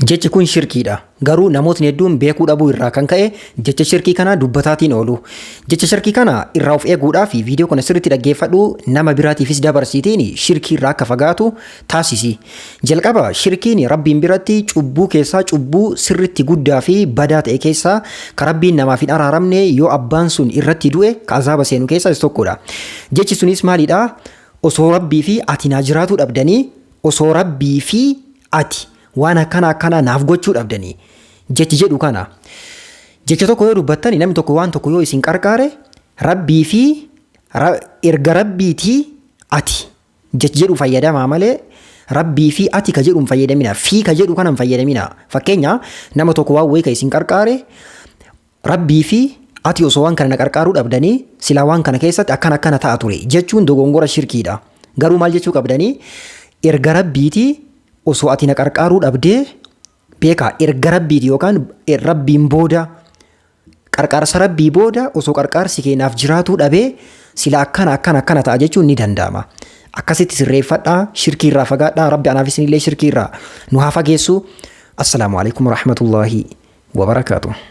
Jechi kun shirkiidha. Garuu namootni hedduun beekuu dhabuu irraa kan ka'e jecha shirkii kana dubbataatiin oolu. Jecha shirkii kana irraa of eeguudhaaf viidiyoo kana sirriitti dhaggeeffadhu, nama biraatiifis dabarsiitiin shirkii irraa akka fagaatu taasisi. Jalqaba, shirkiin Rabbiin biratti cubbuu keessaa cubbuu sirriitti guddaa fi badaa ta'e keessaa ka Rabbiin namaaf hin araaramne, yoo abbaan sun irratti du'e ka azaaba seenu keessaa isa tokkodha. Jechi sunis maalidha? Osoo Rabbii fi ati naa jiraatuu dhabdanii, osoo Rabbii fi ati waan akkana akkanaa naaf gochuu dhabdanii jechi jedhu kana. Jecha tokko yoo dubbattani, namni tokko waan tokko yoo isin qarqaare, Rabbii fi erga Rabbiitii ati jechi jedhu fayyadamaa malee Rabbii fi ati ka jedhu hin fayyadamina. Fi ka jedhu kana hin fayyadamina. Fakkeenya, nama tokko waan wayii ka isin qarqaare, Rabbii fi ati osoo waan kana na qarqaaruu dhabdanii silaa waan kana keessatti akkana akkana ta'a ture jechuun dogongora, shirkiidha. Garuu maal jechuu qabdanii? Erga Rabbiitii osoo ati na qarqaaruu dhabdee, beekaa, erga Rabbiiti yookaan Rabbiin booda, qarqaarsa Rabbii booda osoo qarqaarsi kee naaf jiraatuu dhabee sila akkana akkana akkana ta'a jechuun ni danda'ama. Akkasitti sirreeffadhaa, shirkii irraa fagaadhaa. Rabbi anaaf isinillee shirkii irraa nu haa fageessu. Assalaamu alaikum warahmatullaahi wabarakaatu.